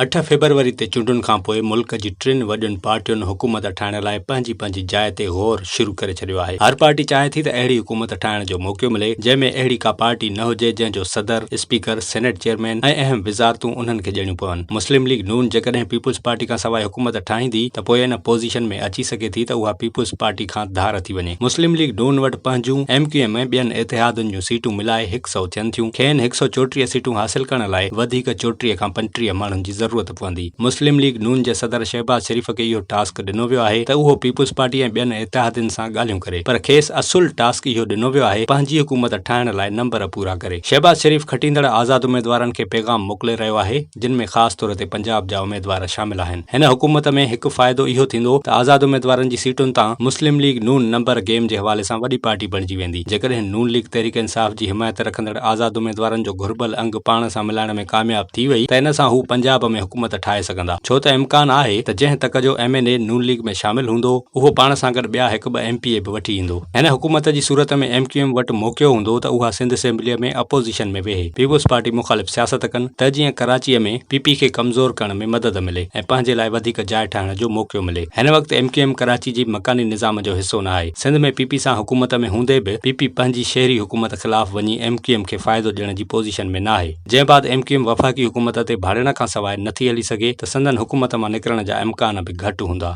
8 فيبروري تي چونڊن کانپوء ملڪ جي ٽن وڏين پارٽين حڪومت ٺاهڻ لاء پنهنجي پنهنجي جاء تي غور شروع ڪري ڇڏيو آهي. هر پارٽي چاهي ٿي ته اهڙي حڪومت ٺاهڻ جو موقعو ملي جنهن ۾ اهڙي ڪا پارٽي نه هجي جنهن جو صدر، اسپيڪر، سينيٽ چيئرمين ۽ اهم وزارتون انهن کي ڏيڻيون پون. مسلم ليگ نون جيڪڏهن پيپلز پارٽي کانسواء حڪومت ٺاهيندي ته پوء ان پوزيشن ۾ اچي سگهي ٿي ته اها پيپلز پارٽي کان ڌار ٿي وڃي. مسلم ليگ نون وٽ پنهنجون، ايم ڪيو ايم ۽ ٻين اتحادن جون سيٽون ملائي هڪ سئو ٿين ٿيون. کين هڪ سئو 34 سيٽون حاصل ڪرڻ لاء وڌيڪ 34 کان 35 ماڻهن جي ضرورت پوندي. مسلم ليگ نون جي صدر شهباز شريف کي اهو ٽاسڪ ڏنو ويو آهي ته اهو پيپلز پارٽي ۽ ٻين اتحادين سان ڳالهيون ڪري پر کيس اصل ٽاسڪ اهو ڏنو ويو آهي پنهنجي حڪومت ٺاهڻ لاء نمبر پورا ڪري. شهباز شريف کٽيندڙ آزاد اميدوارن کي پيغام موڪلي رهيو آهي. جن ۾ خاص طور تي پنجاب جا اميدوار شامل آهن. هن حڪومت ۾ هڪ فائدو اهو ٿيندو ته آزاد اميدوارن جي سيٽن تان مسلم ليگ نون نمبر گيم جي حوالي سان وڏي پارٽي بڻجي ويندي. جيڪڏهن نون ليگ تحريڪ انصاف جي حمايت رکندڙ آزاد اميدوارن جو گهربل انگ پاڻ سان ملائڻ ۾ ڪامياب ٿي وئي ته ان سان هو پنجاب ۾ حڪومت ٺاهي سگهندا. ڇو ته امڪان آهي ته جنهن تڪ جو ايم اين اي نون ليگ ۾ شامل هوندو اهو پاڻ سان گڏ ٻيا هڪ ٻه ايم پي اي به وٺي ايندو. هن حڪومت جي صورت ۾ ايم ڪيو ايم وٽ موقعو هوندو ته اها سنڌ اسيمبليء ۾ اپوزيشن ۾ ويهي پيپلز پارٽي مخالف سياست ڪن ته جيئن ڪراچيء ۾ پي پي کي ڪمزور ڪرڻ ۾ مدد ملي ۽ پنهنجي لاء وڌيڪ جاء ٺاهڻ جو موقعو ملي. هن وقت ايم ڪيو ايم ڪراچي جي مڪاني نظام جو حصو نه آهي. سنڌ ۾ پي پي سان حڪومت ۾ هوندي به پي پي پنهنجي شهري حڪومت خلاف وڃي ايم ڪيو ايم کي فائدو ڏيڻ جي پوزيشن ۾ نه آهي. جنهن بعد ايم ڪيو ايم وفاقي حڪومت تي ڀاڙڻ کانسواء نٿي هلي سگهي ته سندن حڪومت مان نڪرڻ جا امڪان به گهٽ هوندا.